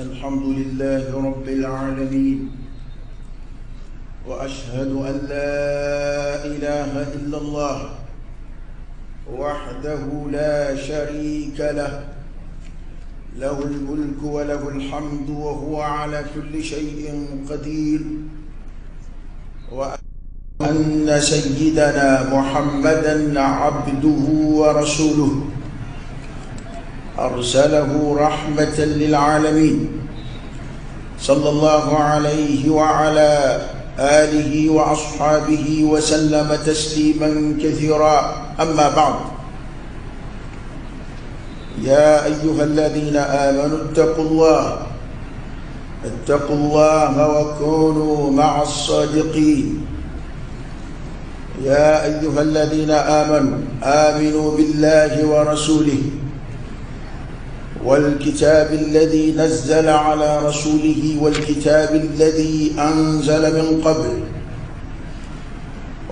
الحمد لله رب العالمين، وأشهد أن لا إله إلا الله وحده لا شريك له، له الملك وله الحمد وهو على كل شيء قدير، وأن سيدنا محمدا عبده ورسوله، أرسله رحمة للعالمين، صلى الله عليه وعلى آله وأصحابه وسلم تسليما كثيرا. أما بعد، يا أيها الذين آمنوا اتقوا الله، اتقوا الله وكونوا مع الصادقين. يا أيها الذين آمنوا آمنوا بالله ورسوله والكتاب الذي نزل على رسوله والكتاب الذي أنزل من قبل،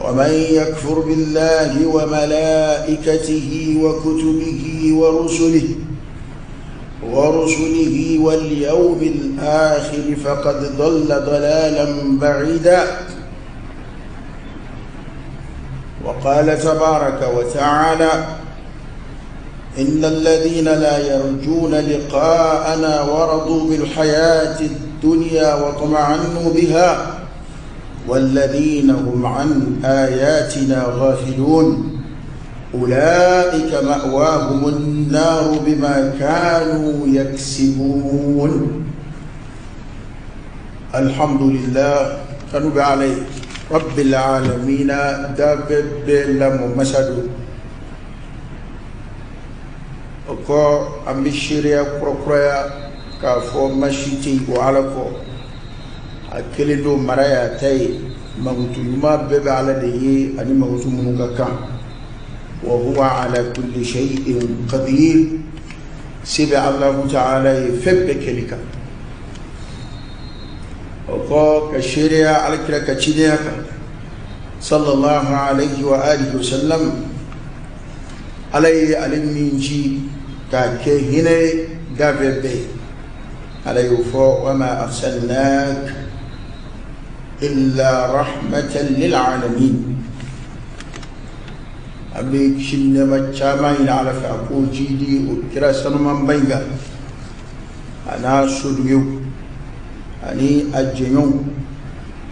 ومن يكفر بالله وملائكته وكتبه ورسله واليوم الآخر فقد ضل ضلالا بعيدا. وقال تبارك وتعالى: إن الذين لا يرجون لقاءنا ورضوا بالحياة الدنيا واطمأنوا بها والذين هم عن آياتنا غافلون أولئك مأواهم النار بما كانوا يكسبون. الحمد لله كانوا عليه رب العالمين داب لم مسدو ko an bɛ seereya kurakuraya k'a fɔ masi tɛ yen o Ala kɔ, a kelen don mara y'a ta ye, mankutu ɲuman bɛɛ bɛ Ala de ye ani mankutu minnu ka kan. Wa huwa ala kulli shay'in qadir, se bɛ Alahu ta'ala ye fɛn bɛɛ kɛli kan. O kɔ ka seereya Ala kira ka cidenya kan sallallahu alayhi wa alihi wa sallam, Ala ye ale min ci k'a kɛ hinɛ ye gafe bɛɛ ye. Ala y'o fɔ: wa ma arsalnak illa rahmatan lil alamin. An bɛ kisi ni nɛɛma caman ɲini Ala fɛ a k'o jidi o kira sanumanba in kan, a n'a sodugew ani a jɛɲɔgɔnw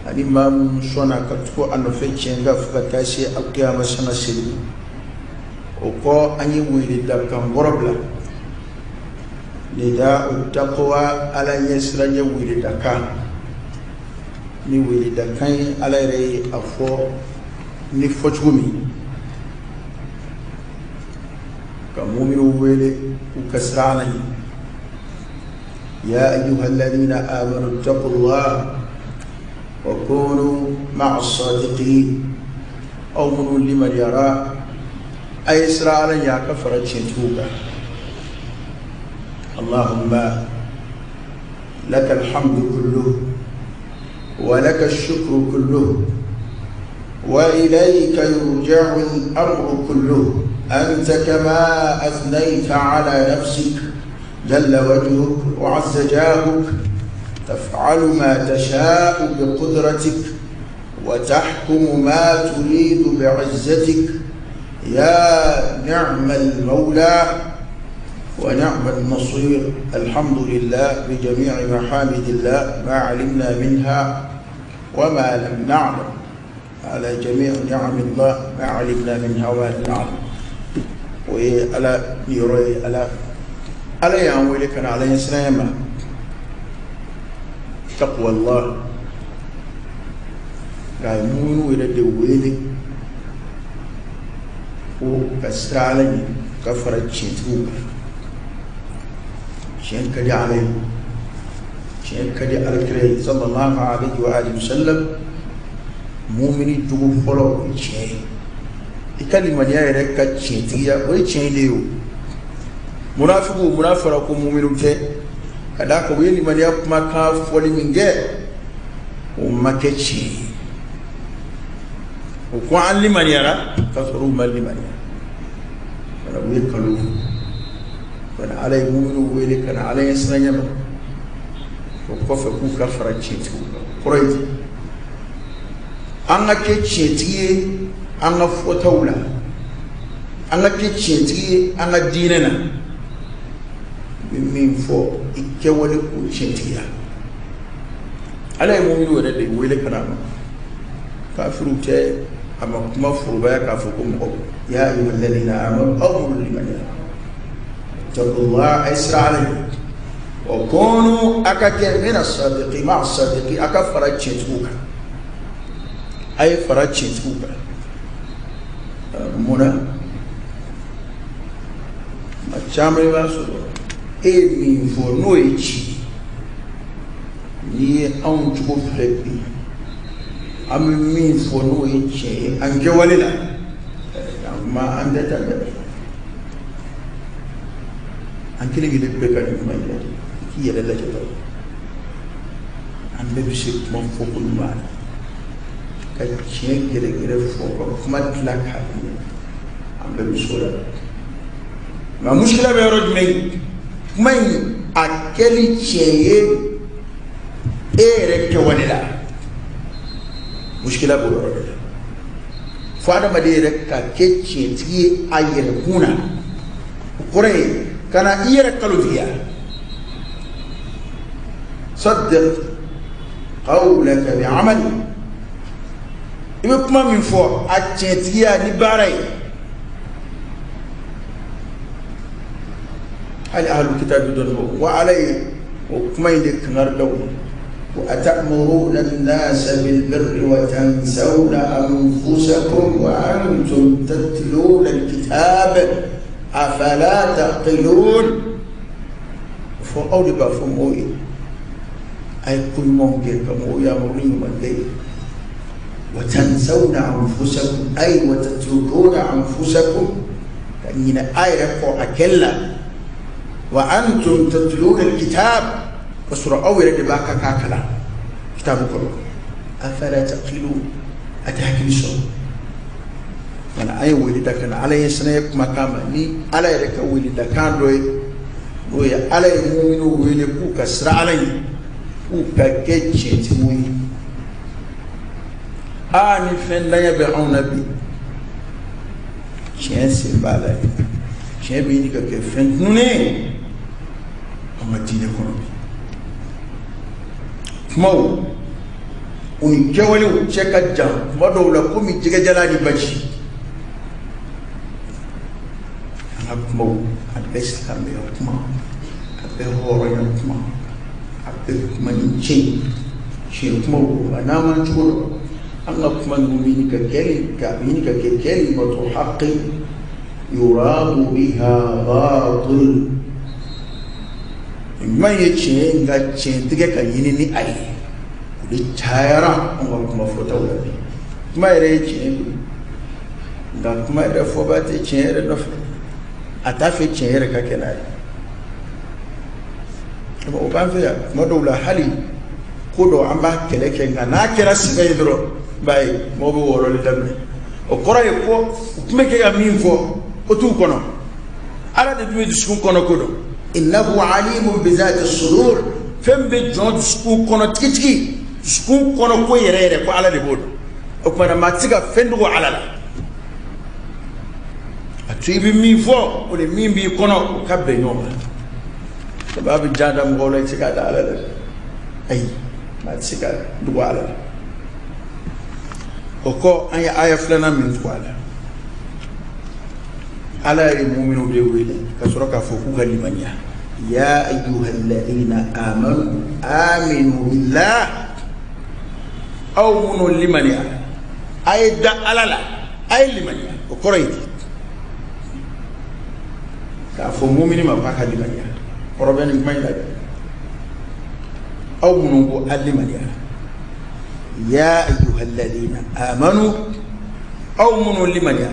ani maa minnu sɔnna ka tugu a nɔfɛ tiɲɛ kan fo ka taa se alkiyama sanga seli. O kɔ an ye weledakan kɔrɔ bila, nida'u taqwa, Ala ɲɛsiranɲɛ weledakan. Ni weledakan ye Ala yɛrɛ ye a fɔ ni fɔcogo min ka mu'miniw wele k'u ka siran Ala ɲɛ. Ya ayyuha alladhina amanu ittaqullah wa kunu ma'a as-sadiqin. Aw minnu limaniyara, a ye siran Ala ɲɛ a ka fara tiɲɛtigiw kan. Allahumma laka alhamdu kulluhu wa laka ash-shukru kulluhu wa ilayka yurja'u al-amru kulluhu, anta kama athnayta ala nafsik jalla wajhuk wa 'azza jahuk, taf'alu ma tasha'u biqudratik wa tahkumu ma turidu bi'izzatik. يا نعم المولى ونعم النصير. الحمد لله بجميع محامد الله ما علمنا منها وما لم نعلم، على جميع نعم الله ما علمنا منها وما لم نعلم. وعلى يروي على على يعمل كان على سلامة تقوى الله. قايمون ويردوا ko ka siran Ala ɲɛ ka fara tiɲɛtigiw kan. Tiɲɛ ka di Ala ye, tiɲɛ ka di Alakira ye sallallahu alayhi wa alihi wa sallam. Mumini jogo fɔlɔ o ye tiɲɛ ye. I ka limaniya yɛrɛ ka tiɲɛtigiya o ye tiɲɛ de ye. O munafigiw munna fɔra ko muminiw tɛ? Ka d'a kan u ye limaniya kumakan fɔli min kɛ o ma kɛ tiɲɛ ye. O ko an limaniyara k'a sɔrɔ u ma limaniya, fana u ye nkalon fɔ. Fana Ala ye muminiw wele ka na Ala ɲɛsiranɲɛ ma. O kɔfɛ k'u ka fara tiɲɛtigiw kan. Kɔrɔ ye di, an ka kɛ tiɲɛtigi ye an ka fɔtaw la, an ka kɛ tiɲɛtigi ye an ka diinɛ na. I bɛ min fɔ i kɛwale k'o tiɲɛtigiya. Ala ye muminu yɛrɛ de wele ka na a ma, kafiriw tɛ. A ma kuma forobaya k'a fɔ ko mɔgɔ ya ayyuha alladhina amanu, aw minnu limaniya, ittaqullah, a ye siran Ala ɲɛ, wa kunu, a ka kɛ, mina sadiqin, ma'a sadiqin, a ka fara tiɲɛtigiw kan, a ye fara tiɲɛtigiw kan. Mun na? Tuma caman i b'a sɔrɔ e ye min fɔ n'o ye ci, n'i ye anw cogo filɛ bi, an bɛ min fɔ n'o ye tiɲɛ ye an kɛwale la, kuma an tɛ taa dɛ. An kelen kelen bɛɛ ka nin kuma in lajɛ, i k'i yɛrɛ lajɛ dɔrɔn. An bɛɛ bɛ se kuma fɔko ɲuman na, ka tiɲɛ gɛrɛgɛrɛ fɔ, ka kuma dilan k'a ɲɛ, an bɛɛ bɛ s'o la. Nka musikila bɛ yɔrɔ jumɛn? Kuma in a kɛli tiɲɛ ye e yɛrɛ kɛwale la, musikila b'o yɔrɔ de la. Fo adamaden yɛrɛ ka kɛ tiɲɛtigi ye a yɛrɛ kun na, o kɔrɔ ye ka na i yɛrɛ kalotigiya. Saddiq qawlaka bi amali, i bɛ kuma min fɔ a tiɲɛtigiya ni baara ye. Hali ahlul kitabi dɔnnibagaw wa Ala ye o kuma in de kangari da u ye ko atamuruna an-nasa bil-birri wa tansawna anfusakum wa antum tatluna al-kitab afala taqilun. Fɔ aw de b'a fɔ mɔgɔw ye a ye ko ɲumanw kɛ, ka mɔgɔw yamaru ni ɲuman kɛ ye, wa tansawna anfusakum ay wa tatrukuna anfusakum, ka ɲinɛ a yɛrɛ kɔ a kɛli la, wa antum tatluna alkitab, ka sɔrɔ aw yɛrɛ de b'a ka k'a kalan kitabu kɔnɔ, afala taqilun, a tɛ hakili sɔrɔ. Wala an ye wele da ka na Ala ye sɛnɛ kumakan ma ni Ala yɛrɛ ka wele da kan dɔ ye, n'o ye Ala ye muminu wele k'u ka siran Ala ye, k'u ka kɛ tiɲɛtigiw ye. Aa, ni fɛn danya bɛ anw na bi, tiɲɛ sen b'a la ye, tiɲɛ bɛ ɲini ka kɛ fɛn tununnen ye an ka diinɛ kɔnɔ bi. Kumaw u ni kɛwalew cɛ ka jan kuma dɔw la komi jɛgɛjalan ni baji. An ka kumaw a bɛɛ silamɛya kuma, a bɛɛ hɔrɔnya kuma, a bɛɛ kuma ni cɛ ye tiɲɛ kumaw. Nka n'an m'an cogo dɔn, an ka kuma ninnu bɛ ɲini ka kɛ ka ɲini ka kɛ kalimatu haqqi yuradu biha batil. Ɲuman ye tiɲɛ ye, nka tiɲɛ tigɛ ka ɲini ni a ye, o de cayara an ka kuma fɔtaw la bi. Kuma yɛrɛ ye tiɲɛ ye koyi, nka kuma yɛrɛ fɔba tɛ tiɲɛ yɛrɛ nɔfɛ, a t'a fɛ tiɲɛ yɛrɛ ka kɛ n'a ye. O b'an fɛ yan kuma dɔw la, hali ko dɔ an b'a kɛlɛ kɛ, nka n'a kɛra sɛbɛ ye dɔrɔn, i b'a ye mɔgɔw bɛ wɔrɔli daminɛ. O kɔrɔ ye ko u tun bɛ kɛ ka min fɔ o t'u kɔnɔ. Ala de dun bɛ dusukun kɔnɔ ko dɔn. Innahu alimun bizati sudur, fɛn bɛ jɔn dusukun kɔnɔ tigitigi, dusukun kɔnɔ ko yɛrɛ yɛrɛ, ko Ala de b'o dɔn. O tuma na maa tɛ se ka fɛn dogo Ala la. A to i bɛ min fɔ o ni min b'i kɔnɔ o ka bɛn ɲɔgɔn ma. Sabu a bɛ jan da mɔgɔw la, i tɛ se k'a da Ala la dɛ. Ayi, maa tɛ se ka dogo Ala la. O kɔ, an ye aya filanan min tugu a la, Ala ye muminuw de wele ka sɔrɔ k'a fɔ k'u ka limaniya. Ya ayyuhalladhina amanu aminu billah, aw minnu limaniya, a ye da Ala la, a ye limaniya. O kɔrɔ ye di? K'a fɔ mumini ma k'a ka limaniya, kɔrɔ bɛ nin kuma in la dɛ. Aw minnu ko a limaniya, ya ayyuhalladhina amanu, aw minnu limaniya,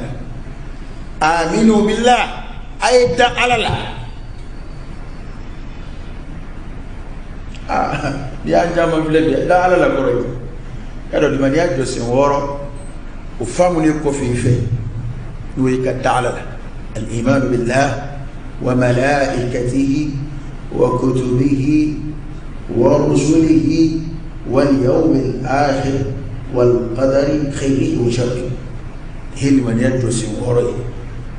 aminu billah, a ye da Ala la. Aa, n'i y'an caman filɛ bi, da Ala la kɔrɔ ye y'a dɔn limaniya jɔsen 6 o faamulen kɔfɛ i fɛ, n'o ye ka da Ala la, al-imanu billah wa malaikatihi wa kutubihi Wa rusulihi wal yawmil akhir wal qadari khayrihi wa sharrihi. Ye limaniya jɔsen wɔɔrɔ ye.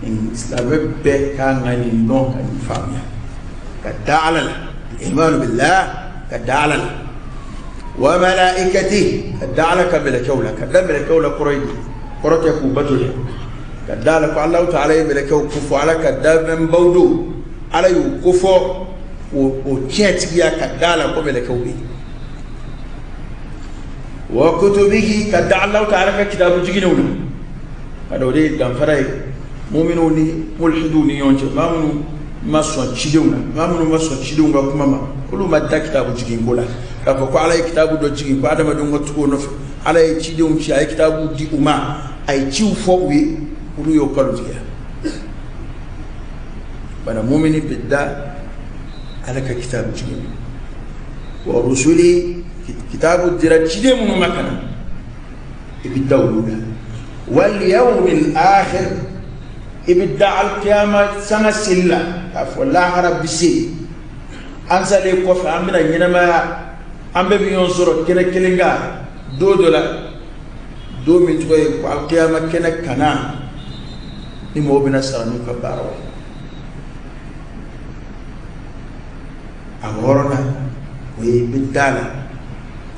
Nin silamɛ bɛɛ kan ka nin dɔn ka nin faamuya, ka da Ala la, imanu billah, ka da Ala la, wa malaikati, ka da Ala ka mɛlɛkɛw la. Ka da mɛlɛkɛw la kɔrɔ ye di? Kɔrɔ tɛ k'u bato dɛ. Ka da la ko Alahu taala ye mɛlɛkɛw kofɔ, Ala ka danfɛnbaw don, Ala y'u kofɔ o tiɲɛtigiya, ka da la ko mɛlɛkɛw bɛ yen. Wa kutubihi, ka da Alahu taala ka kitabu jiginenw na. Ka da o de ye danfara ye muminuw ni mulhiduw ni ɲɔgɔn cɛ. Maa minnu ma sɔn cidenw na, maa minnu ma sɔn cidenw ka kuma ma, olu ma da kitabu jigin ko la, k'a fɔ ko Ala ye kitabu dɔ jigin ko adamadenw ka tugu o nɔfɛ. Ala ye cidenw ci, a ye kitabu di u ma, a ye ciw fɔ u ye, olu y'o nkalontigiya. Bana mumini bɛ da Ala ka kitabu jigin wa rusuli, kitabu dira ciden minnu ma ka na, i bɛ da olu la. Wal yawmil akhir, i bɛ da alkiyama sanga seli la, k'a fɔ lahara bɛ se, an salen kɔfɛ an bɛna ɲɛnamaya, an bɛɛ bɛ ɲɔgɔn sɔrɔ kɛnɛ kelen kan don dɔ la, don min tɔgɔ ye ko alkiyama kɛnɛ kana, ni mɔgɔw bɛna sara n'u ka baaraw ye. A wɔɔrɔnan, o ye i bɛ da la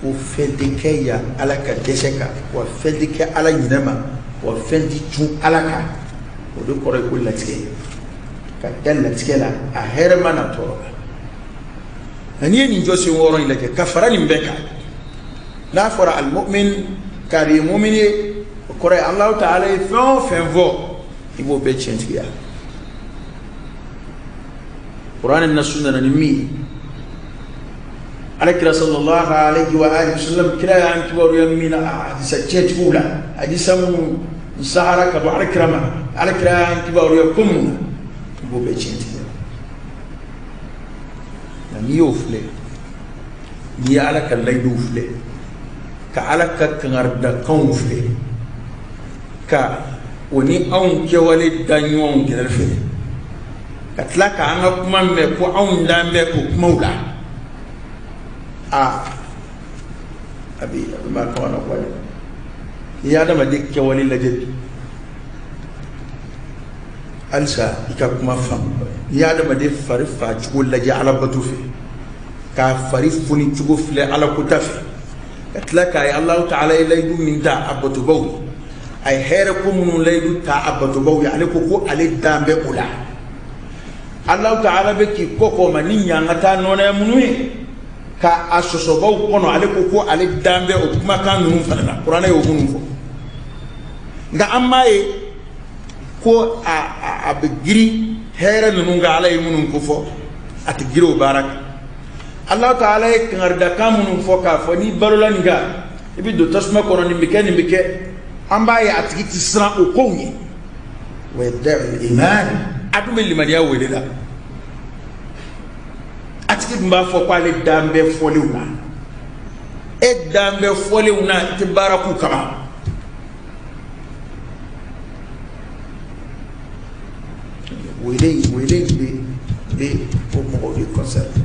ko fɛn tɛ kɛ yan Ala ka dɛsɛ kan, wa fɛn tɛ kɛ Ala ɲinɛ ma, wa fɛn tɛ cun Ala kan. O de kɔrɔ ye ko latigɛ, ka da latigɛ la, a hɛrɛ ma na tɔɔrɔ la. Nka n'i ye nin jɔsen wɔɔrɔ in lajɛ ka fara nin bɛɛ kan, n'a fɔra almu'min, k'a ye mumin ye, o kɔrɔ ye Alahu taala ye fɛn o fɛn fɔ, i b'o bɛɛ tiɲɛtigiya. Kuranɛ nasu nana ni min ye, Ala kira sallallahu alaihi wa alihi wasallam, kira y'an kibaruya min na a hadisa tiɲɛtigiw la, hadisa minnu sahara ka bɔ Ala kira ma, Ala kira y'an kibaruya ko mun na, i b'o bɛɛ tiɲɛtigiya. Nka n'i y'o filɛ, n'i ye Ala ka layiduw filɛ, ka Ala ka kangaridakanw filɛ, ka o ni anw kɛwale da ɲɔgɔn kɛrɛfɛ, ka tila k'an ka kuma mɛn ko anw dan bɛ o kumaw la, a bɛ maa kamana bɔ dɛ. N'i ye adamaden kɛwale lajɛ bi, halisa i ka kuma faamu. N'i ye adamaden fari facogo lajɛ Ala bato fɛ, k'a fari foni cogo filɛ Ala kota fɛ, ka tila k'a ye Alahu taala ye layidu min ta a batobaw ye, a ye hɛrɛ ko minnu layidu ta a batobaw ye, ale ko ko ale dan bɛ o la. Alahu taala bɛ k'i kɔ kɔ ma ni ɲangata nɔnɛ minnu ye ka a sɔsɔbaw kɔnɔ, ale ko ko ale dan bɛ o kumakan ninnu fana na, kuranɛ y'o minnu fɔ. Nka an b'a ye ko a bɛ girin hɛrɛ ninnu kan, Ala ye minnu kofɔ, a tɛ girin o baara kan. Alahu taala ye kangaridakan minnu fɔ k'a fɔ n'i balola nin kan, i bɛ don tasuma kɔnɔ, nin bɛ kɛ, nin bɛ kɛ, an b'a ye a tigi tɛ siran o kow ɲɛ. Wa yadda'i iman, a dun bɛ limaniya wele la, a tigi dun b'a fɔ k'ale dan bɛ fɔlenw na. E dan bɛ fɔlenw na, i tɛ baara k'u kama. Wele in bɛ o mɔgɔw de concerné.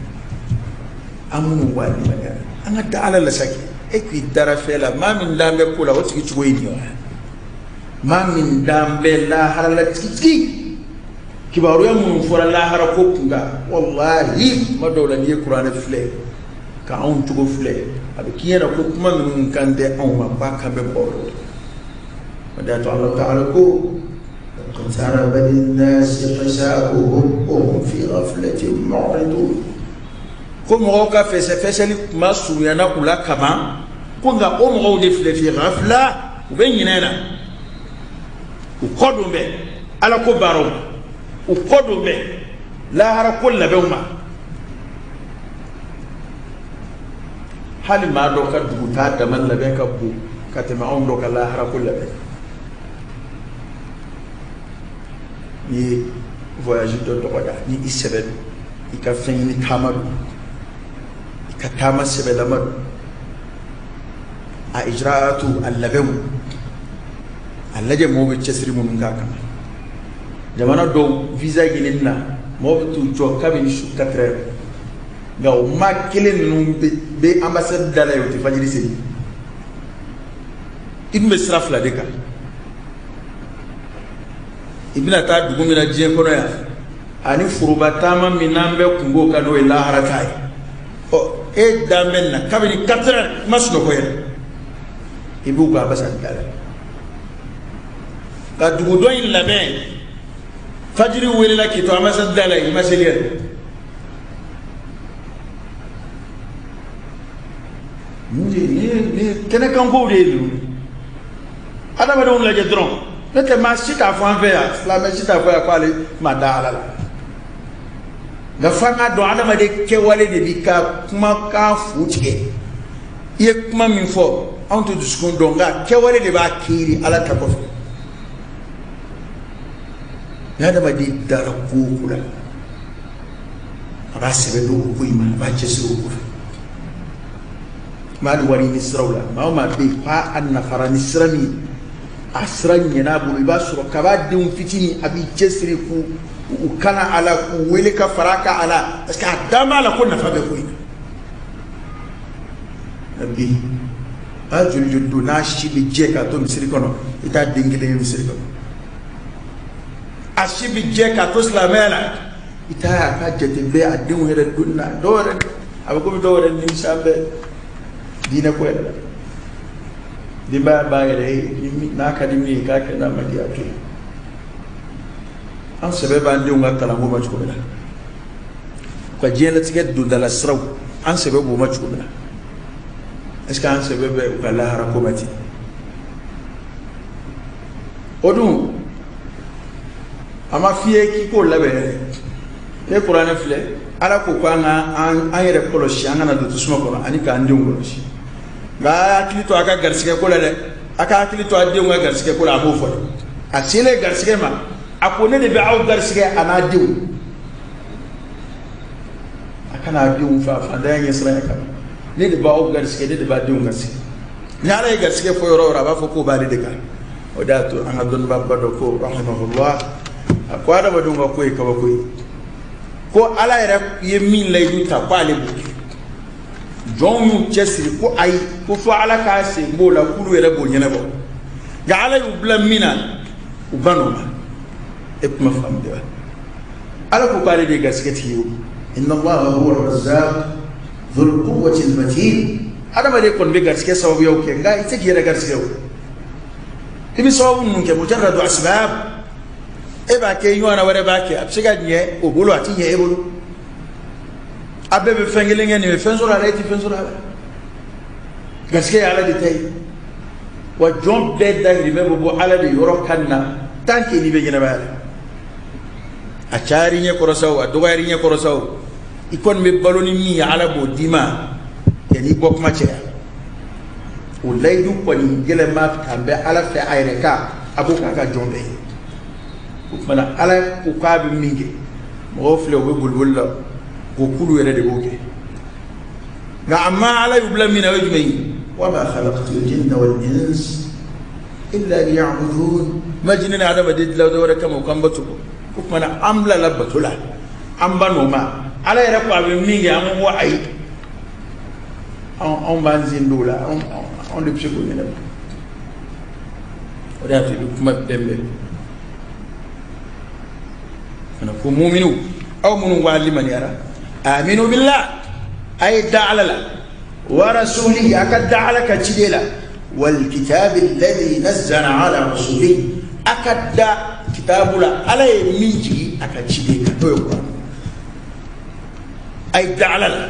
An minnu b'a limaniya, an ka da Ala la sa. Kɛ e k'i dara fɛn la, maa min dan bɛ ko la, o tigi cogo ye nin ye wa? Maa min dan bɛ lahara la tigitigi, kibaruya minnu fɔra lahara ko kun kan, walahi, kuma dɔw la, n'i ye kuranɛ filɛ ka anw cogo filɛ, a bɛ k'i ɲɛna ko kuma ninnu kan tɛ anw ma, k'a kan bɛ mɔgɔ wɛrɛw. O de y'a to Ala taala ko اقترب للناس حسابهم وهم في غفلة معرضون. Ko mɔgɔw ka fɛsɛfɛsɛli kuma surunyana u la kaban, ko nka o mɔgɔw de filɛ fi ghafla, u bɛ ɲinɛ na, u kɔ don bɛ Ala ko baaraw ma, u kɔ don bɛ lahara ko labɛnw ma. Hali maa dɔ ka dugutaa dama labɛn ka bon ka tɛmɛ anw dɔ ka lahara ko labɛn. N'i ye voyage dɔ dɔgɔda, ni i sɛbɛ don, i ka fɛn ɲini taama don, i ka taama sɛbɛlama don, a ijraatu, a labɛnw, a lajɛ mɔgɔw bɛ cɛsiri minnu k'a kan. Jamana dɔw visa ɲinini na, mɔgɔw bɛ t'u jɔ kabini su 4 heures. Nka o maa kelen ninnu bɛ ambassade da la yen, o tɛ fajiri seli. I dun bɛ sira fila de kan. I bɛna taa dugu min na diɲɛ kɔnɔ yan, ani foroba taama min n'an bɛɛ kun b'o kan, n'o ye lahara ta ye. Ɔ, e dan bɛ na kabini 4 heures, i ma sunɔgɔ yɛrɛ, i b'u ka ambassade da la ka dugu dɔ in labɛn. Fajiri welela k'i to ambassade da la, i ma seli yɛrɛ. Ni kɛnɛkankow de ye ninnu. Adamadenw lajɛ dɔrɔn, n'o tɛ maa si t'a fɔ an fɛ yan, silamɛ si t'a fɔ yan k'ale ma da Ala la. Nka f'an k'a dɔn, adamaden kɛwale de b'i ka kumakan fu tigɛ. I ye kuma min fɔ, anw tɛ dusukun dɔn, nka kɛwale de b'a kiiri Ala ta kɔfɛ. Ni adamaden dara ko o ko la, a b'a sɛbɛ don o ko in ma, a b'a cɛsiri o ko fɛ. Maa ni wari ɲini siraw la, maa o maa bɛ yen k'a nafara ni sira min ye, a sira ɲɛna a bolo, i b'a sɔrɔ kab'a denw fitinin, a b'i cɛsiri k'u u kana a la, k'u wele ka fara a kan a la, parce que a dan b'a la ko nafa bɛ ko in na. Bi a joli joli don n'a si bɛ jɛ k'a to misiri kɔnɔ, i t'a den kelen ye misiri kɔnɔ. A si bɛ jɛ k'a to silamɛya la, i t'a ye a ka jate bɛ a denw yɛrɛ donni na. Dɔw yɛrɛ a bɛ komi dɔw yɛrɛ nimisa bɛ diinɛ ko yɛrɛ la. Denbaya b'a yɛrɛ ye, n'a ka di min ye k'a kɛ, n'a ma di a to yen. An sɛbɛ b'an denw ka kalanko ma cogo min na, u ka diɲɛlatigɛ dondala siraw, an sɛbɛ b'o ma cogo min na, est ce que an sɛbɛ bɛ u ka lahara ko ma ten? O dun a ma f'i ye k'i k'o labɛn yɛrɛ. Ne kuranɛ filɛ, Ala ko k'an ka an yɛrɛ kɔlɔsi, an kana don tasuma kɔnɔ, ani k'an denw kɔlɔsi. Nka a y'a hakili to a ka garisigɛ ko la dɛ, a ka hakili to a denw ka garisigɛ ko la. A b'o fɔ dɛ. A selen garisigɛ ma, a ko ne de bɛ aw garisigɛ a n'a denw. A kana a denw fa fantanya ɲɛsiranya kama. Ne de b'aw garisigɛ, ne de b'a denw garisigɛ. Ni Ala ye garisigɛ fɔ yɔrɔ o yɔrɔ, a b'a fɔ k'o b'ale de kan. O de y'a to an ka dɔnnibaaba dɔ ko rahimahullah, a ko adamadenw ka ko ye kabako ye, ko Ala yɛrɛ ye min layidu ta ko ale b'o kɛ. Jɔnw y'u cɛsiri ko ayi, ko fo Ala k'a sen b'o la, k'olu yɛrɛ b'o ɲɛnabɔ. Nka Ala y'u bila min na, u ban n'o ma. E kuma faamu de wa? Ala ko k'ale de ye garisigɛ tigi ye. O inna Allaha huwa razzaq dhul quwwati al-matin. Adamaden kɔni bɛ garisigɛ sababuyaw kɛ, nka i tɛ k'i yɛrɛ garisigɛ o. I bɛ sababu ninnu kɛ, mujarradu asbab. E b'a kɛ, ɲɔgɔnna wɛrɛ b'a kɛ, a bɛ se ka ɲɛ o bolo, a ti ɲɛ e bolo. A bɛɛ bɛ fɛn kelen kɛ, nin bɛ fɛn sɔrɔ a la, e ti fɛn sɔrɔ a la. Garisigɛ ye Ala de ta ye. Wa jɔn bɛɛ dahirimɛ bɛ bɔ Ala de yɔrɔ kan na tant que n'i bɛ ɲɛnamaya la. A cayar'i ɲɛ kɔrɔ sa o, a dɔgɔyar'i ɲɛ kɔrɔ sa o, i kɔni bɛ balo ni min ye, Ala b'o d'i ma yanni i bɔ kuma cɛ. O layidu kɔni gɛlɛnma kan bɛ Ala fɛ a yɛrɛ kan, a b'o k'a ka jɔn bɛɛ ye. O tuma na, Ala ko k'a bɛ min kɛ, mɔgɔw filɛ, u bɛ boliboli la ko k'olu yɛrɛ de b'o kɛ. Nka a ma Ala y'u bila min na, o ye jumɛn ye? Wa ma khalaqtu jinna wal ins illa liya'budun. Ma jinɛ ni adamaden dilan dɔ wɛrɛ kama, o k'an bato kɔ. O tuma na, an bilala bato la, an ba n'o ma. Ala yɛrɛ ko a bɛ min kɛ, an ko ayi, anw b'an sen don o la, anw de bɛ se k'o ɲɛnabɔ. O de y'a to i bɛ kuma bɛɛ mɛn fana ko muminu, aw minnu ko a limaniyara, aminu billah, a ye da Ala la, wa rasulihi, a ka da Ala ka ciden la, wal kitabi alladhi nazzala ala rasulihi, a ka da kitabu la Ala ye min jigi a ka ciden kan, n'o ye kuranɛ. A ye da Ala la,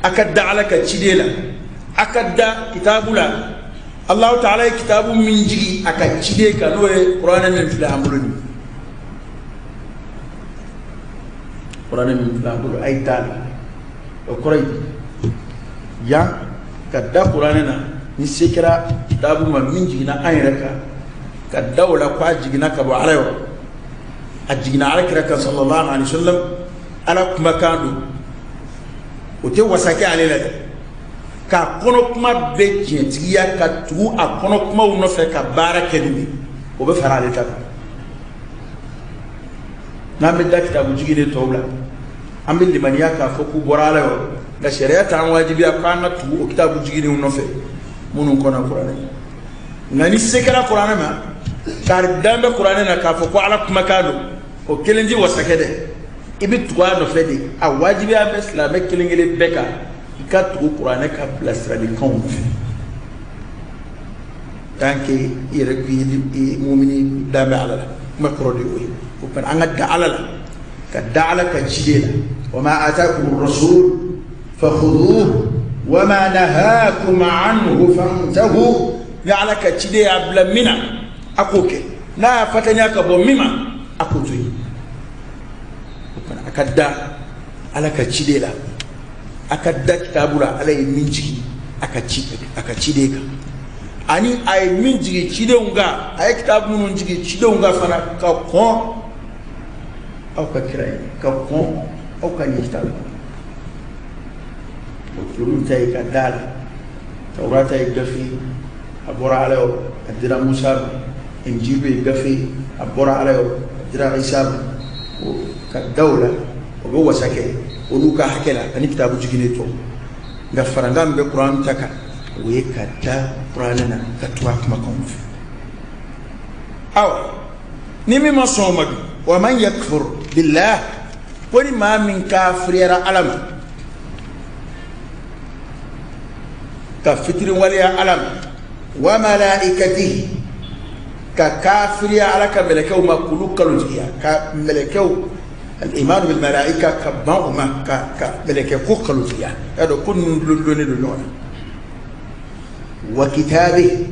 a ka da Ala ka ciden la, a ka da kitabu la Allahu ta'ala ye kitabu min jigi a ka ciden kan, n'o ye kuranɛ min filɛ an bolo nin, kuranɛ min filɛ an bolo, a ye da la. O kɔrɔ ye yan ka da kuranɛ na, ni se kɛra kitabu ma min jiginna an yɛrɛ kan, ka da o la ko a jiginna ka bɔ Ala yɔrɔ, a jiginna Ala kira kan sallallahu alaihi wa sallam, Ala kumakan don, o tɛ wasa kɛ ale la dɛ, k'a kɔnɔ kuma bɛɛ tiɲɛtigiya, ka tugu a kɔnɔ kumaw nɔfɛ, ka baara kɛ n'u ye, o bɛ fara ale ta kan. N'an bɛ da kitabu jigin de tɔw la, An bɛ limaniya k'a fɔ k'u bɔra Ala yɔrɔ, nka sariya t'an wajibiya k'an ka tugu o kitabu jiginenw nɔfɛ minnu kɔnna kuranɛ. Nka ni se kɛra kuranɛ ma, kari dan bɛ kuranɛ na k'a fɔ ko Ala kumakan don, o kelen ti wasa kɛ dɛ, i bɛ tugu a nɔfɛ de. A wajibiya bɛ silamɛ kelen kelen bɛɛ kan, i ka tugu kuranɛ ka bilasiralikanw nɔfɛ. Tant que i yɛrɛ k'i mumini dan bɛ Ala la, kuma kɔrɔ de y'o ye. O tuma an ka da Ala la, ka da Ala ka ciden la. Wa ma atakum rasul fakhuduhu wa ma nahakum anhu fantahu. Ni Ala ka ciden y'a bila min na, a k'o kɛ. N'a y'a fatanya ka bɔ min ma, a k'o to yen. O tuma a ka da Ala ka ciden la, a ka da kitabu la Ala ye min jigin a ka ci a ka ciden kan, ani a ye min jigin cidenw kan, a ye kitabu minnu jigin cidenw kan fana, ka kɔn aw ka kira ye, ka kɔn aw ka nin kitabu. Olu ta ye ka da la. Tawurata ye gafe, a bɔra Ala yɔrɔ, a dira Musa ma. Injilu ye gafe, a bɔra Ala yɔrɔ, a dira Isa ma. Ka da o la, o bɛ wasa kɛ olu ka hakɛ la ani kitabu jiginnen tɔ. Nka farankan min bɛ kuran ta kan, o ye ka da kuranɛ na, ka tugu a kumakanw fɛ. Awa, ni min ma sɔn o ma dun, wa man yakfur billah, ko ni maa min kafiriyara Ala ma, ka fitiriwaleya Ala ma, wa malaikatihi, ka kafiriya Ala ka mɛlɛkɛw ma, k'olu kalontigiya, ka mɛlɛkɛw al-iman bil malaika, ka ban o ma, ka mɛlɛkɛ ko kalontigiya. Y'a dɔn ko ninnu dulon don ɲɔgɔn na. Wa kitabihi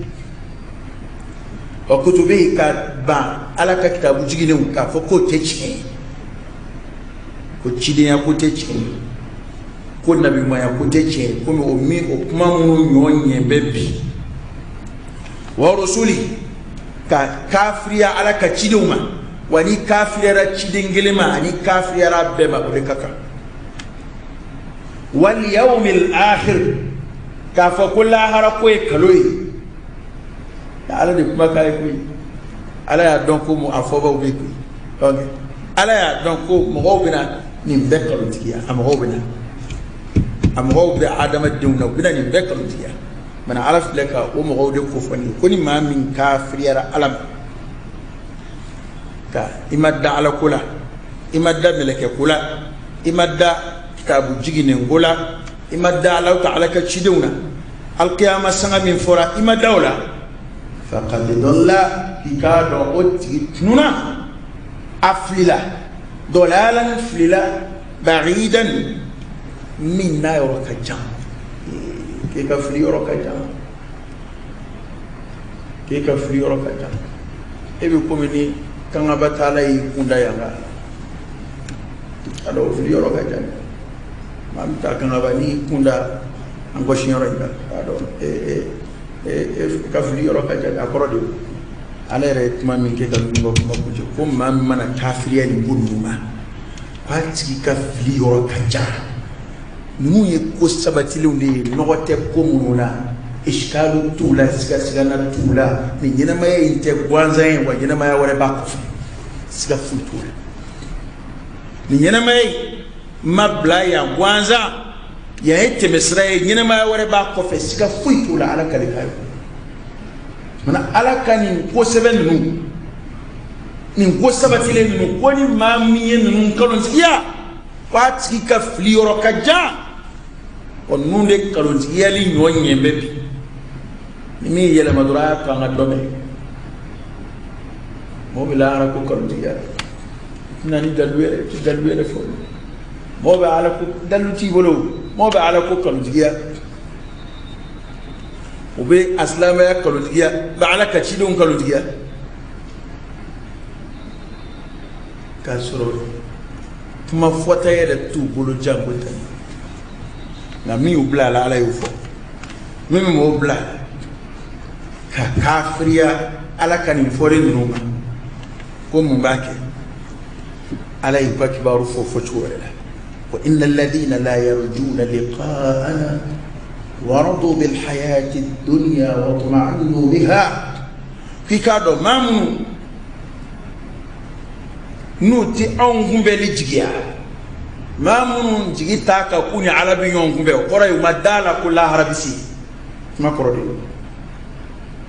wa kutubihi, ka ban Ala ka kitabu jiginenw, k'a fɔ k'o tɛ tiɲɛ ye, ko cidenya ko tɛ tiɲɛ ye, ko nabiɲumanya ko tɛ tiɲɛ ye, komi o min o kuma minnu ɲɔ ɲɛ bɛ bi. Wa rusuli, ka kafiriya Ala ka cidenw ma. Wa ni kafiriyara ciden kelen ma, ani kafiriyara bɛɛ ma, o de ka kan. Wal yawmil akhir, k'a fɔ ko lahara ko ye kalo ye. Ala de kuma k'a ye koyi. Ala y'a dɔn ko a fɔbaw bɛ koyi. Donc Ala y'a dɔn ko mɔgɔw bɛna nin bɛɛ kalontigiya, a mɔgɔw bɛna, a mɔgɔw bɛ adamadenw na, u bɛna nin bɛɛ kalontigiya. Mana Ala filɛ ka o mɔgɔw de ko fɔ nin ye, ko ni maa min kafiriyara Ala ma, ka i ma da Ala ko la, i ma da mɛlɛkɛ ko la, i ma da kitabu jiginnen ko la, i ma da Ala ka Ala ka cidenw na, alkiyama sanga min fɔra, i ma da o la, faqad dalla, i k'a dɔn o tigi tununa, a filila, dalalan filila, ba'idan, min n'a yɔrɔ ka jan. K'e ka fili yɔrɔ ka jan, k'e ka fili yɔrɔ ka jan. E bɛ komi ni kangaba taala y'i kunda yan kan, a dɔn fili yɔrɔ ka jan. Maa min taa kangaba n'i kunda an gɔsi yɔrɔ in kan, a dɔn e ka fili yɔrɔ ka jan. A kɔrɔ de Ala yɛrɛ ye kuma min kɛ ka ninnu ka kuma kuncɛ, ko maa min mana kafiriya nin ko ninnu ma, k'a tigi ka fili yɔrɔ ka jan. Ninnu ye ko sabatilenw de ye, nɔgɔ tɛ ko minnu na, isikalu t'u la, sigasigana t'u la. Nin ɲɛnamaya in tɛ gansan ye, wa ɲɛnamaya wɛrɛ b'a kɔfɛ, siga foyi t'o la. Nin ɲɛnamaya in ma bila yan gansan, yan ye tɛmɛsira ye, ɲɛnamaya wɛrɛ b'a kɔfɛ, siga foyi t'o la. Ala kale k'a ye. Mana Ala ka nin ko sɛbɛn ninnu, nin ko sabatilen ninnu, ko ni maa min ye ninnu nkalontigiya, k'a tigi ka fili yɔrɔ ka jan. Wa ninnu de nkalontigiyali ɲɔ ɲɛ bɛ bi. Ni min yɛlɛma dɔrɔn, a y'a to an ka dɔ mɛn. Mɔgɔ bɛ lahara ko nkalontigiya la, i tɛna ni dalu yɛrɛ, i tɛ dalu yɛrɛ fɔ. Mɔgɔ bɛ Ala ko dalu t'i bolo, mɔgɔ bɛ Ala ko nkalontigiya, o bɛ a silamɛya nkalontigiya, bɛ Ala ka cidenw nkalontigiya, k'a sɔrɔ kuma fɔta yɛrɛ t'u bolo janko tɛ. Nka min y'u bila a la, Ala y'o fɔ. Min bɛ mɔgɔw bila ka kafiriya Ala ka nin fɔlen ninnu ma, ko mun b'a kɛ? Ala y'u ka kibaru fɔ fɔcogo wɛrɛ la: wa inna alladhina la yarjuna liqa'ana wa radu bil hayati dunya wa tuma'annu biha. K'i k'a dɔn maa minnu n'u ti anw kunbɛnli jigiya, Maa minnu jigi t'a kan k'u ni Ala bɛ ɲɔgɔn kunbɛn, o kɔrɔ ye u ma da la ko lahara bɛ se. Kuma kɔrɔ de ye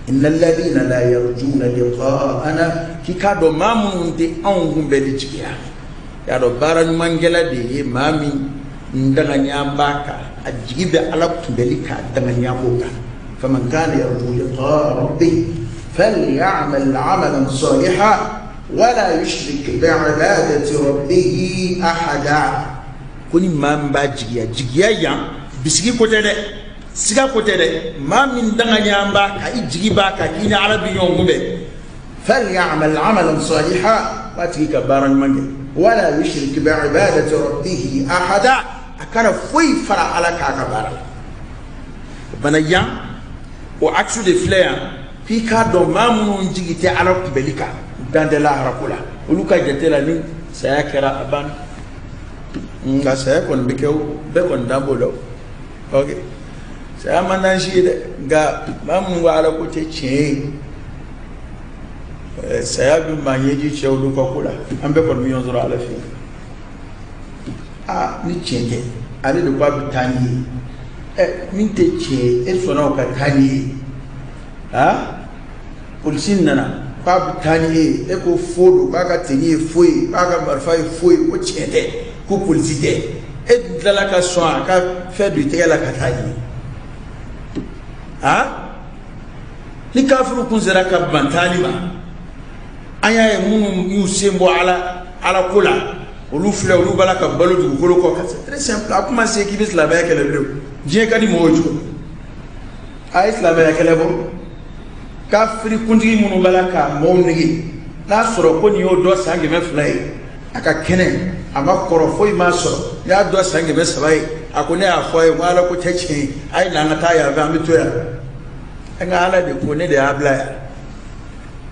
inna alladhina la yarjuna liqa'ana, k'i k'a dɔn maa minnu tɛ anw kunbɛnli jigiya. Y'a dɔn baara ɲumankɛla de ye maa min danganiya b'a kan, a jigi bɛ Ala kunbɛli kan, danganiya b'o kan. Faman kana yarju liqa'a rabbih falyamal 'amalan salihan wala yushrik bi'ibadati rabbih ahada. Ko ni maa min b'a jigiya, jigiya yan bisigi ko tɛ dɛ, siga ko tɛ dɛ, maa min danganiya b'a kan, i jigi b'a kan k'i ni Ala bɛ ɲɔgɔn kunbɛn, falyamal 'amalan salihan, b'a tigi ka baara ɲuman kɛ, wala yushrik bi'ibadati rabbih ahada, a kana foyi fara Ala k'a ka baara la. Bana yan o axe de filɛ yan, k'i k'a dɔn maa minnu jigi tɛ Ala kunbɛli kan, dan tɛ lahara ko la, olu ka jate la ni saya kɛra a banna. Nka saya kɔni bɛ kɛ o, bɛɛ kɔni dan b'o la o. Ok, saya man d'an si ye dɛ, nka maa minnu ko Ala ko tɛ tiɲɛ ye, saya bɛ maa ɲɛji cɛ olu ka ko la, an bɛɛ kɔni bɛ ɲɔgɔn sɔrɔ Ala fɛ yen. Aa, ni tiɲɛ tɛ, ale de ko a bɛ taa ni ye, ɛ min tɛ tiɲɛ ye, e sɔnna o ka taa ni ye. Aa, polisi nana k'a bɛ taa ni ye, e ko fo don, k'a ka tenue ye fo ye, k'a ka marifa ye fo ye, ko tiɲɛ tɛ, ko polisi tɛ, e dun tilala ka sɔn a ka fɛn don i tɛgɛ la ka taa ye. Aa, ni kafiru kun sera ka ban taali ma, an y'a ye minnu y'u sen bɔ Ala ko la, olu filɛ, olu b'a la ka balo dugukolo kɔ kan. C'est très simple, a kuma se k'i bɛ silamɛya kɛlɛ bilen, diɲɛ ka di mɔgɔw ye cogo min, a ye silamɛya kɛlɛ bɔ. Kafiri kuntigi minnu b'a la ka mɔgɔw nege, n'a sɔrɔ ko nin y'o dɔ san 200 ye, a ka kɛnɛ, a ma kɔrɔ, foyi m'a sɔrɔ, n'i y'a dɔ san 300 ye, a ko ne y'a fɔ a ye ko Ala ko tɛ tiɲɛ ye, a ye na an ka taa yan fɛ, an bɛ to yan. An ka Ala de ko ne de y'a bila yan.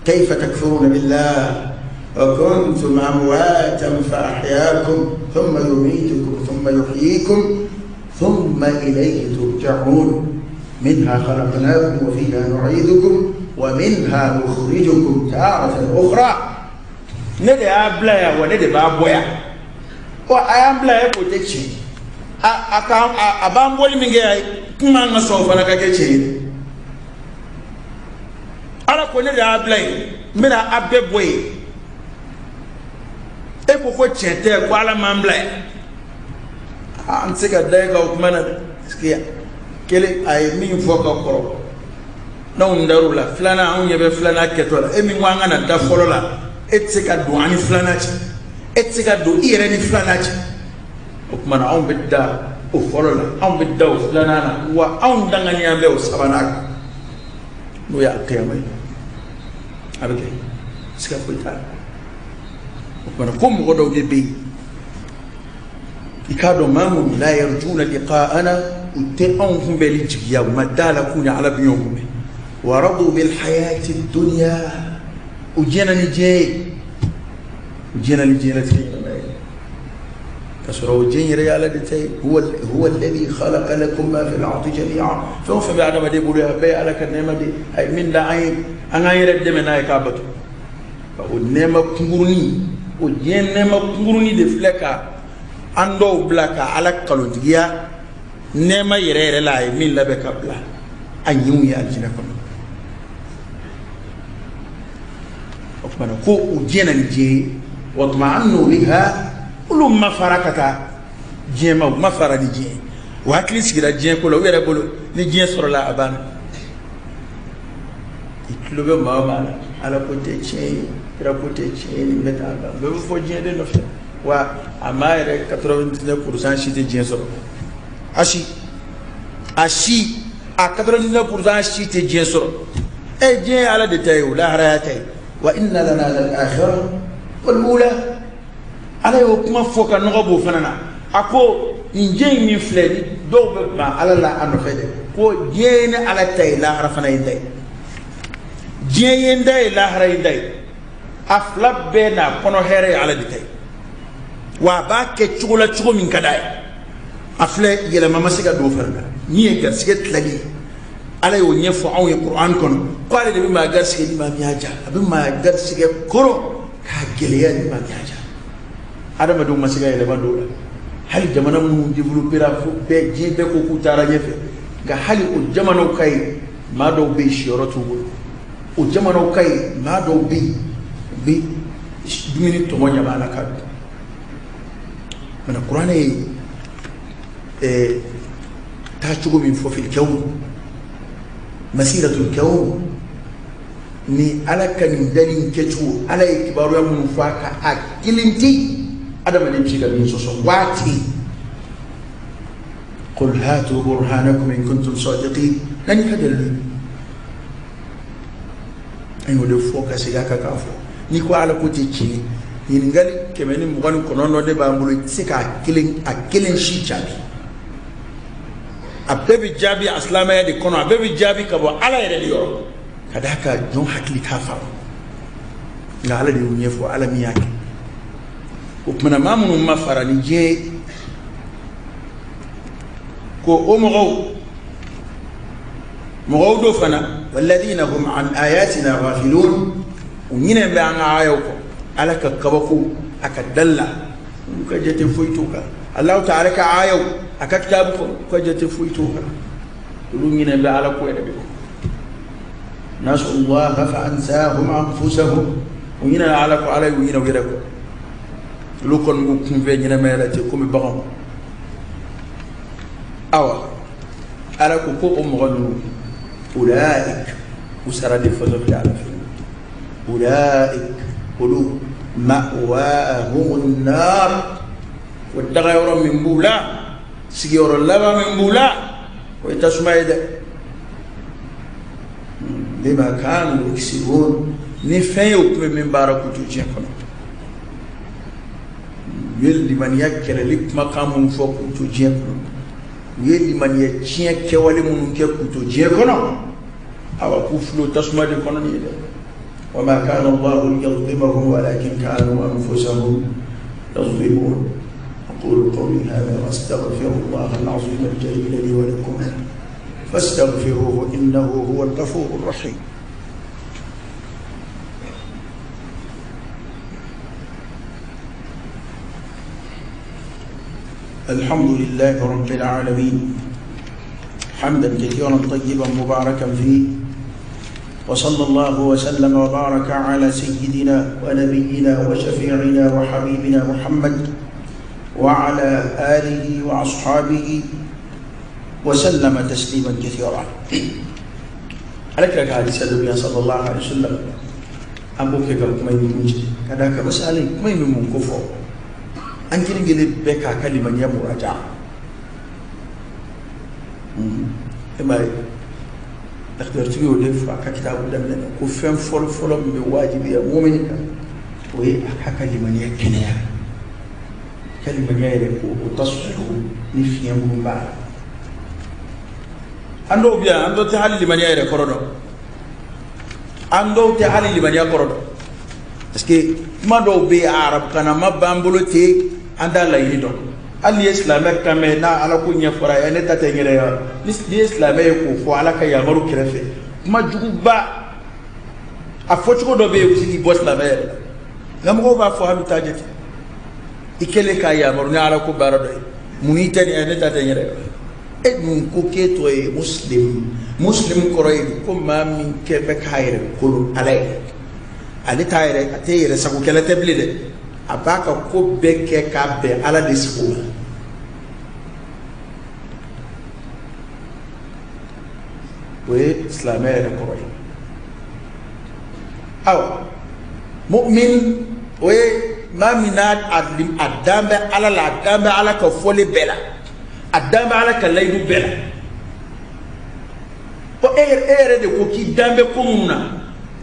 Kayfa takfuruna billah wa kuntum amwatan fa ahyaakum thumma yumitukum thumma yuhyikum thumma ilayhi turja'un minha khalaqnakum wa fiha nu'idukum wa minha nukhrijukum taratan ukhra. Ne de y'a bila yan, wa ne de b'a bɔ yan. Ɔ, a y'an bila yan k'o tɛ tiɲɛ, a ka a b'an bɔli min kɛ yan, kuma an ka sɔn o fana ka kɛ tiɲɛ ye. Ala ko ne de y'a bila yen, n bɛna a bɛɛ bɔ yen. E ko ko tiɲɛ tɛ, ko Ala m'an bila yan. An tɛ se ka da e kan o kuma na dɛ, parce que kelen a ye min fɔ ka kɔrɔ, n'anw dar'o la, filanan anw ɲɛ bɛ filanan kɛtɔ la. E min ko an kana da fɔlɔ la, e tɛ se ka don an ni filanan cɛ, e tɛ se ka don i yɛrɛ ni filanan cɛ. O tuma na anw bɛ da o fɔlɔ la, anw bɛ da o filanan na, wa anw danganiya bɛ o sabanan kan, n'o ye alikiyama ye. A bɛ kɛ siga foyi t'a la. O tuma na ko mɔgɔ dɔw de bɛ yen, i k'a dɔn maa minnu la yarjuna liqa'ana, u tɛ anw kunbɛnli jigiya, u ma da la k'u ni Ala bɛ ɲɔgɔn kunbɛn. Wa radu bil hayati dunya, u diɲɛna ni diɲɛ ye, u diɲɛna ni diɲɛlatigɛ ɲɛnamaya ye, ka sɔrɔ o diɲɛ yɛrɛ ye Ala de ta ye. Huwa alladhi khalaqa lakum ma fil ardi jami'a. Fɛn o fɛn bɛ adamaden bolo yan, a bɛɛ ye Ala ka nɛɛma de ye. A ye min da an ye, an k'an yɛrɛ dɛmɛ n'a ye k'a bato. O nɛɛma kunkurunin, o diɲɛ nɛɛma kunkurunin de filɛ ka an dɔw bila ka Ala kalontigiya nɛɛma yɛrɛ yɛrɛ la, a ye min labɛn ka bila a ɲinw ye alijinɛ kɔnɔ. O tuma na ko u diɲɛ na ni diɲɛ ye, wa tuma'annu biha, olu ma fara ka taa diɲɛ ma, u ma fara ni diɲɛ ye, u hakili sigira diɲɛ ko la, u yɛrɛ bolo ni diɲɛ sɔrɔla a banna. I tulo bɛ maa o maa la, Ala ko tɛ tiɲɛ ye, kira ko tɛ tiɲɛ ye, nin bɛ taa ban, bɛɛ bɛ fɔ diɲɛ de nɔfɛ. Wa a maa yɛrɛ 99% si tɛ diɲɛ sɔrɔ, a si, a si, a 99% si tɛ diɲɛ sɔrɔ. Ɛ, diɲɛ ye Ala de ta ye, o lahara y'a ta ye. Wa inna lana lal akhirah wal ula. Ala y'o kuma fɔ ka nɔgɔ b'o fana na. A ko nin diɲɛ in min filɛ ni dɔw bɛ ban Ala la a nɔfɛ dɛ, ko diɲɛ ye ne Ala ta ye, lahara fana ye n ta ye. Diɲɛ ye n ta ye, lahara ye n ta ye. A fila bɛɛ n'a kɔnɔ hɛrɛ ye Ala de ta ye, wa a b'a kɛ cogo la cogo min ka d'a ye. A filɛ yɛlɛma ma se ka don o fana na. Min ye garisɛgɛ tilali ye, Ala y'o ɲɛfɔ anw ye Kuran kɔnɔ, ko ale de bɛ maa garisɛgɛ ni maa min y'a ja, a bɛ maa garisɛgɛ kɔrɔ k'a gɛlɛya ni maa min y'a ja. Adamadenw ma se ka yɛlɛma don o la. Hali jamana minnu développera fo bɛɛ, diɲɛ bɛɛ ko k'u taara ɲɛfɛ, nka hali o jamanaw ka yen, maa dɔw bɛ yen siyɔrɔ t'u bolo. O jamanaw ka yen, maa dɔw bɛ yen u bɛ dumuni tɔmɔ ɲama la ka dun. Mana kuranɛ ye taacogo min fɔ fil kawn, masiratul kawn, ni ala ka nin dali in kɛcogo, ala ye kibaruya minnu fɔ a kan, a kelen tɛ yen adamaden bɛ se ka min sɔsɔ waati. Qul hatu burhanakum in kuntum sadiqin, na n'i ka dalilu. An y'o de fɔ ka segin a kan k'a fɔ n'i ko ala ko tɛ tiɲɛ, ɲininkali 129 de b'an bolo, i tɛ se k'a kelen a kelen si jaabi. A bɛɛ bɛ jaabi a silamɛya de kɔnɔ, a bɛɛ bɛ jaabi ka bɔ ala yɛrɛ de yɔrɔ, ka d'a kan jɔn hakili t'a faamu, nka ala de y'o ɲɛfɔ, ala min y'a kɛ. O tumana maa minnu ma fara ni diɲɛ ye, ko o mɔgɔw do fana, walladina hum an ayatina ghafilun, u ɲinɛ bɛ an ka ayaw kɔ, ala ka kabako a ka dalla, olu ka jate foyi t'o kan. Alahu taala ka ayaw a ka kitabu kɔnɔ, u ka jate foyi t'o kan, olu ɲinɛ bɛ ala ko yɛrɛ de kɔ. Nasullaha fa ansahum anfusahum, u ɲinɛ ala kɔ, ala y'u ɲinɛ u yɛrɛ kɔ. Olu kɔni b'u kunfɛ ɲɛnamaya la ten komi baganw. Awa ala ko ko o mɔgɔ ninnu, ulaik, u sara de fɔtɔ filɛ ala fɛ, ulaik olu ma'wahumun nar, o dagayɔrɔ min b'u la, sigiyɔrɔ laban min b'u la, o ye tasuma ye dɛ. Bima kanu yaksibun, ni fɛn ye u tun bɛ min baara k'u to diɲɛ kɔnɔ. U ye limaniya kɛlɛli kumakan minnu fɔ k'u to diɲɛ kɔnɔ, u ye limaniya tiɲɛ kɛwale minnu kɛ k'u to diɲɛ kɔnɔ, awa k'u fili o tasuma de kɔnɔ nin ye dɛ. Wa ma kana Allahu liyadhlimahum walakin kanu anfusahum yadhlimun. Aqulu qawli hadha wa astaghfirullaha al-azim al-jalil li wa lakum fastaghfiruhu innahu huwa al-ghafur ar-rahim. الحمد لله رب العالمين، حمدا كثيرا طيبا مباركا فيه، وصلى الله وسلم وبارك على سيدنا ونبينا وشفيعنا وحبيبنا محمد وعلى آله وأصحابه وسلم تسليما كثيرا. عليك حديث النبي صلى الله عليه وسلم أبوك كما يمجد كذاك مسألة كما يمن كفر an kelen kelen bɛɛ k'a ka limaniya muraja. E m'a ye, lakitaritigi y'o de fɔ a ka kitabu daminɛ na, ko fɛn fɔlɔ fɔlɔ min bɛ wajibiya mumini kan, o ye a k'a ka limaniya kɛnɛya, ka limaniya yɛrɛ ko o tasɔrɔ ni fiɲɛ minnu b'a la. An dɔw bɛ yan, an dɔw tɛ hali limaniya yɛrɛ kɔrɔ dɔn, an dɔw tɛ hali limaniya kɔrɔ dɔn, parce que kuma dɔw bɛ yen arabukanama b'an bolo ten, an t'a laɲini dɔn. Hali n'i ye silamɛ kan mɛn n'a ala ko ɲɛfɔra ye, ne ta tɛ n yɛrɛ ye, n'i ye silamɛ ye k'o fɔ ala ka yamaru kɛrɛfɛ, kuma juguba a fɔcogo dɔ bɛ yen, u bɛ se k'i bɔ silamɛ yɛrɛ la. Nka mɔgɔw b'a fɔ hali u t'a jate. I kɛlen k'a yamaru ni ala ko baara dɔ ye, mun n'i tɛ nin ye, ne ta tɛ n yɛrɛ ye. E dun ko k'e tɔ ye muslim, muslim kɔrɔ ye ko maa min kɛ bɛ k'a yɛrɛ kolo ala ye, ale t'a yɛrɛ, a tɛ yɛrɛ sagokɛla tɛ bilen dɛ, a b'a ka ko bɛɛ kɛ k'a bɛn ala de sago ma. O ye silamɛ yɛrɛ kɔrɔ ye. Awa mu'min, o ye maa min n'a a dan bɛ ala la, a dan bɛ ala ka fɔli bɛɛ la, a dan bɛ ala ka layidu bɛɛ la. Ɔ e yɛrɛ de ko k'i dan bɛ ko minnu na,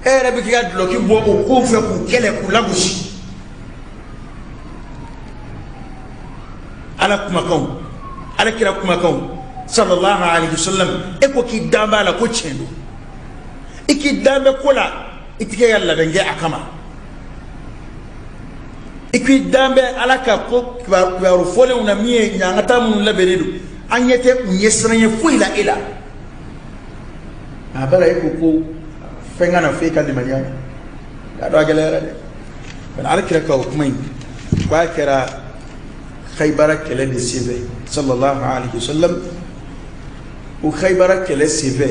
e yɛrɛ bɛ k'i ka dulɔki bɔ o kow fɛ k'u kɛlɛ k'u lagosi. Ala kumakanw, ala kira kumakanw sallallahu alaihi wasallam, e ko k'i dan b'a la ko tiɲɛ don, i k'i dan bɛ ko la, i tɛ ka labɛn kɛ a kama, i k'i dan bɛ ala ka ko kibaru fɔlenw na min ye ɲangata minnu labɛnnen don, an ɲɛ tɛ u ɲɛsiranɲɛ foyi la e la. A bala e ko ko fɛn kana f'e ka limaniya na, y'a dɔn a gɛlɛyara dɛ. Bari ala kira ka o kuma in k'a kɛra Khaybara kɛlɛ de senfɛ sallallahu alaihi wasallam. O Khaybara kɛlɛ senfɛ,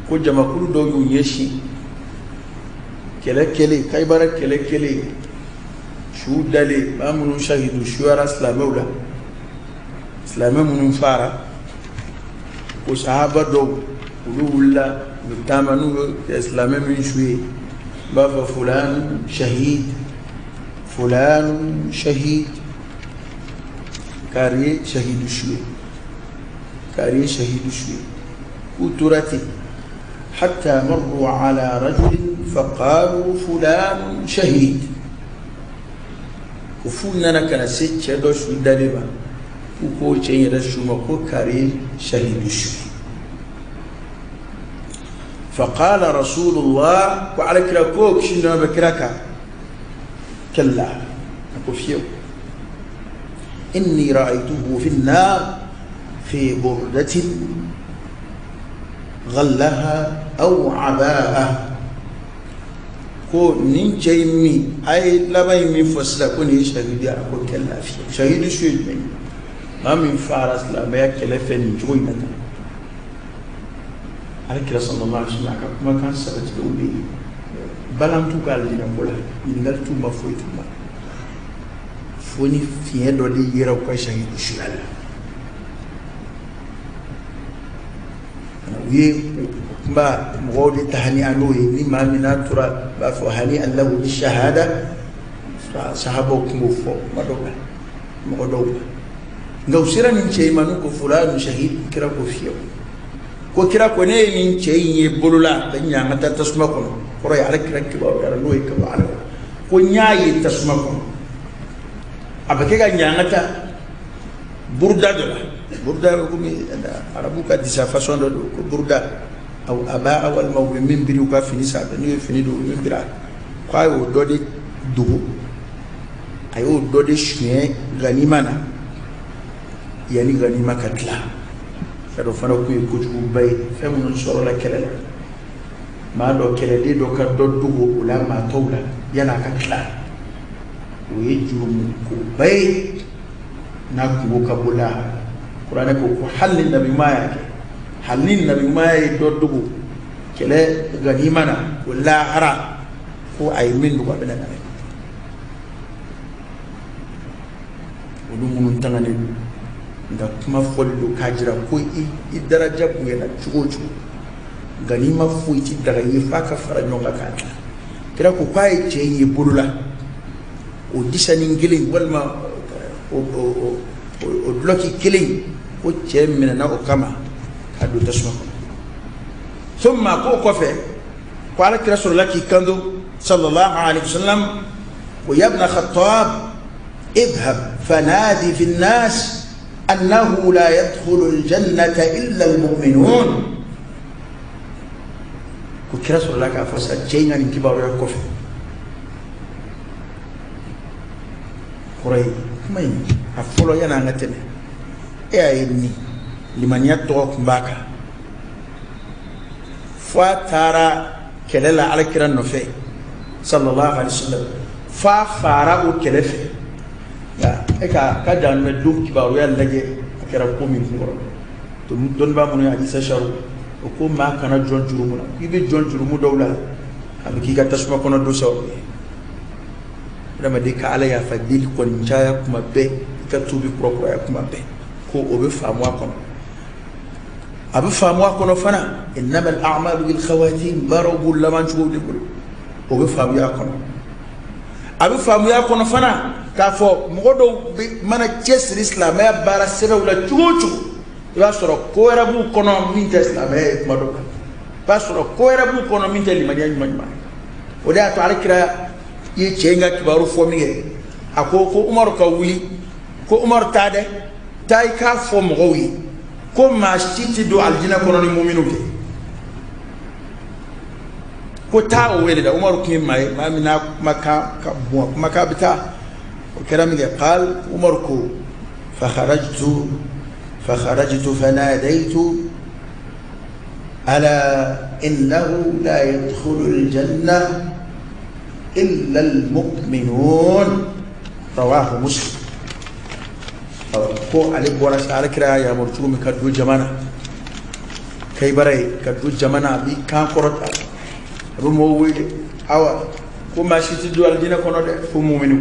ko jamakulu dɔw y'u ɲɛsin kɛlɛ kɛlen, Khaybara kɛlɛ kɛlen, su dalen, maa minnu shahidu suyara silamɛw la, silamɛ minnu fara, ko sahaba dɔw olu wulila u bɛ taama n'u ye silamɛ min su ye, u b'a fɔ fulan shahid, fulan shahid, kari ye shahidu su ye, kari ye shahidu su ye. K'u tora ten hatta marru ala rajulin faqalu fulan shahid, ko f'u nana ka na se cɛ dɔ su dalen ma, k'u k'o cɛ in yɛrɛ su ma ko kari ye shahidu su ye. Faqala rasulullah, ko alakira ko kisi nɛɛma bɛ kira kan, kalla, a ko fiyewu, inni ra'aytuhu fi nnar fi burdatin ghallaha aw abaa'a. Ko nin cɛ in min a ye laban in min fɔ sisan ko nin ye shahidu ye, a ko kalla, fiyewu. Shahidu su ye jumɛn ye? Maa min fara silamɛya kɛlɛ fɛ nin cogo in na tan. Alakira sallallahu alaihi wasallam a ka kumakan sabatilenw bɛ yen, balan t'u ka alijinɛ ko la, ɲininkali t'u ma, foyi t'u ma, fo ni fiɲɛ dɔ de yera u ka shahidu suya la. U ye kuma mɔgɔw de ta hani a n'o ye, ni maa min n'a tora u b'a fɔ hani alahu bi shahada, sahabaw tun b'o fɔ kuma dɔw la mɔgɔ dɔw ma. Nka u sera nin cɛ in ma, n'u ko fulanu shahid, kira ko fiyewu, ko kira ko ne ye nin cɛ in ye bolola ka ɲa ka taa tasuma kɔnɔ, kɔrɔ ye ala kira kibaruyara n'o ye ka bɔ ala la, ko n y'a ye tasuma kɔnɔ, a bɛ kɛ ka ɲa ka taa buruda dɔ la. Buruda bɛ komi arabu ka disa fasɔn dɔ don, ko buruda aw a b'a walima u bɛ min biri u ka fini sanfɛ, n'u ye fini don u bɛ min biri a, k'a y'o dɔ de dogo, a y'o dɔ de suɲɛ ganima na yanni ganima ka tila. Fɛn dɔ fana kun ye kojuguba ye, fɛn minnu sɔrɔla kɛlɛ la, maa dɔ kɛlɛden dɔ ka dɔ dogo o la maa tɔw la yanni a ka tila, o ye jurumu koba ye n'a kungo ka bɔ la. Kuranɛ ko ko hali ni nabi ɲuman y'a kɛ, hali ni nabi ɲuman ye dɔ dogo kɛlɛ ganima na, ko lahara ko a ye min dogo a bɛna na ye. Olu minnu tanganen don, nka kuma fɔli don k'a jira ko i daraja bonyana cogo o cogo, ganima foyi ti daga i ye f'a ka fara ɲɔgɔn kan k'a tila. Kira ko k'a ye cɛ in ye bolo la, o disanin kelen walima o dulɔki kelen, ko cɛ minɛna o kama ka don tasuma kɔnɔ. Thumma k'o kɔfɛ ko ala kira sɔrɔla k'i kanto sallallahu alaihi wasallam ko yabna Khattab idhhab fanadi fi nnas annahu la yadkhulu aljannata illa almu'minun. Ko kira sɔrɔla k'a fɔ sa cɛ in ka nin kibaruya kɔfɛ, kɔrɔ ye kuma in a fɔlɔ yanni an ka tɛmɛ, e y'a ye nin limaniya tɔgɔ tun b'a kan, fo a taara kɛlɛ la ala kira nɔfɛ sallallahu alaihi wasallam, fo a fara o kɛlɛ fɛ. Nka e ka jahanamɛ don kibaruya lajɛ, a kɛra ko min kun kɔrɔ, dɔnnibaa minnu ye hadisa saru, o ko maa kana jɔn jurumu la, k'i bɛ jɔn jurumu dɔw la, a bɛ k'i ka tasuma kɔnɔ don sababu ye. Adamaden ka ala yafa deli kɔni caya kuma bɛɛ, i ka tuubi kurakuraya kuma bɛɛ, ko o bɛ faamu a kɔnɔ. A bɛ faamu a kɔnɔ fana, innama al-a'malu bil khawatim, baaraw b'u laban cogo de bolo, o bɛ faamuya a kɔnɔ. A bɛ faamuya a kɔnɔ fana k'a fɔ mɔgɔ dɔw bɛ mana cɛsiri silamɛya baara sɛbɛw la cogo o cogo, i b'a sɔrɔ ko wɛrɛ b'u kɔnɔ min tɛ silamɛya ye kuma dɔw la, i b'a sɔrɔ ko wɛrɛ b'u kɔnɔ min tɛ limaniya ɲuman ɲuman ye. O de y'a to ala kira i ye cɛ in ka kibaru fɔ min kɛ, a ko ko Umaru ka wuli, ko Umaru taa dɛ, taa i k'a fɔ mɔgɔw ye ko maa si tɛ don alijinɛ kɔnɔ ni muminu tɛ, ko taa o wele dɛ. Umaru tun ye maa ye, maa min n'a kumakan ka bon, a kumakan bɛ taa. O kɛra min kɛ, qal Umaru ko fa kharajtu fanadaytu ala innahu la yadkhulu aljanna إلا المؤمنون رواه مسلم. Ko ale bɔra sa, ala kira y'a yamaru cogo min ka don jamana Kayibara ye, ka don jamana, a b'i kan kɔrɔta, a bɛ mɔgɔw wele, awa ko maa si tɛ don alijinɛ kɔnɔ dɛ fo muminiw.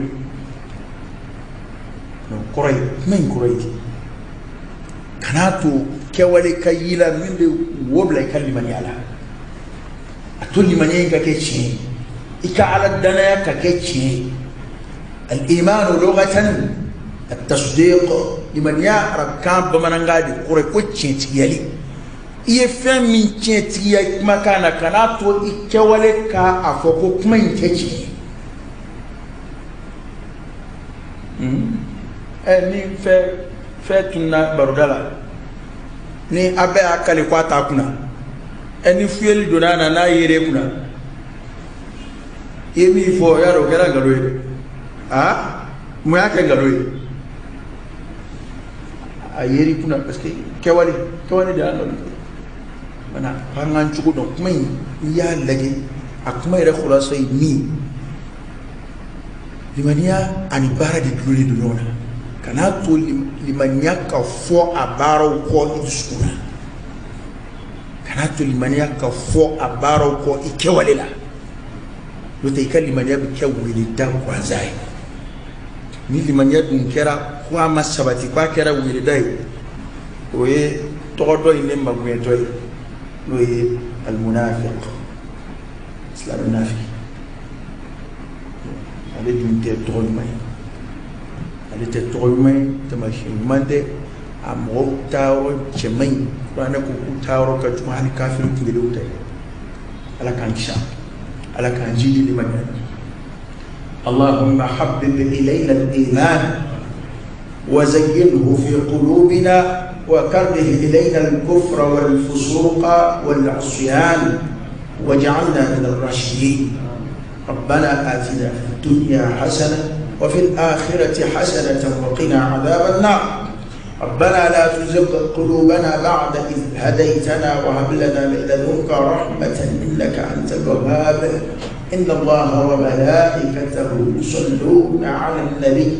O kɔrɔ ye, kuma in kɔrɔ ye di, kan'a to kɛwale ka y'i la min bɛ wo bila i ka limaniya la. A to limaniya in ka kɛ tiɲɛ ye, i ka ala danaya ka kɛ tiɲɛ ye. Al-imanu lughatan at-tasdiq, limaniya arabukan bamanankan de kɔrɔ ye ko tiɲɛtigiyali. I ye fɛn min tiɲɛtigiya kumakan na, kan'a to i kɛwale ka a fɔ ko kuma in tɛ tiɲɛ ye. Ni fɛn tununna baroda la, ni a bɛɛ y'a kale ko a t'a kunna, ni fuyeli donna a na, n'a yer'e kunna, i ye min fɔ, y'a dɔn o kɛra nkalon ye dɛ. Aa, mun y'a kɛ nkalon ye? A yer'i kunna parce que kɛwale de y'a nkalon ye. Mana an k'an cogo dɔn kuma in, n'i y'a lajɛ a kuma yɛrɛ khulasa ye min ye, limaniya ani baara de dulonnen don ɲɔgɔn na. Kan'a to limaniya ka fɔ a baaraw kɔ i dusukun na, kan'a to limaniya ka fɔ a baaraw kɔ i kɛwale la, n'o tɛ i ka limaniya bɛ kɛ weleda gansan ye. Ni limaniya dun kɛra ko a ma sabati, ko a kɛra weleda ye, o ye tɔgɔ dɔ in ne magoɲɛtɔ ye, n'o ye almunafiq, silamɛ nafiki. Ale dun tɛ tɔgɔ ɲuman ye, ale tɛ tɔgɔ ɲuman ye, taamasiyɛn ɲuman tɛ. A mɔgɔw taayɔrɔ cɛ man ɲi, kuranɛ ko k'u taayɔrɔ ka jugu hali kafiri kunkelenw tɛ. Ala k'an kisi, ala k'an jidi limaniya. اللهم حبب إلينا الإيمان وزينه في قلوبنا وكره إلينا الكفر والفسوق والعصيان واجعلنا من الراشدين. ربنا آتنا في الدنيا حسنة وفي الآخرة حسنة وقنا عذاب النار. ربنا لا تزغ قلوبنا بعد إذ هديتنا وهب لنا من لدنك رحمة إنك أنت الوهاب. إن الله وملائكته يصلون على النبي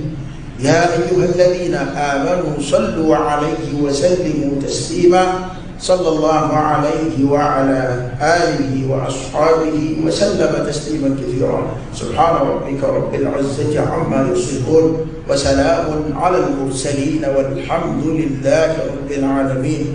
يا أيها الذين آمنوا صلوا عليه وسلموا تسليما. صلى الله عليه وعلى آله وأصحابه وسلم تسليما كثيرا. سبحان ربك رب العزة عما يصفون وسلام على المرسلين والحمد لله رب العالمين.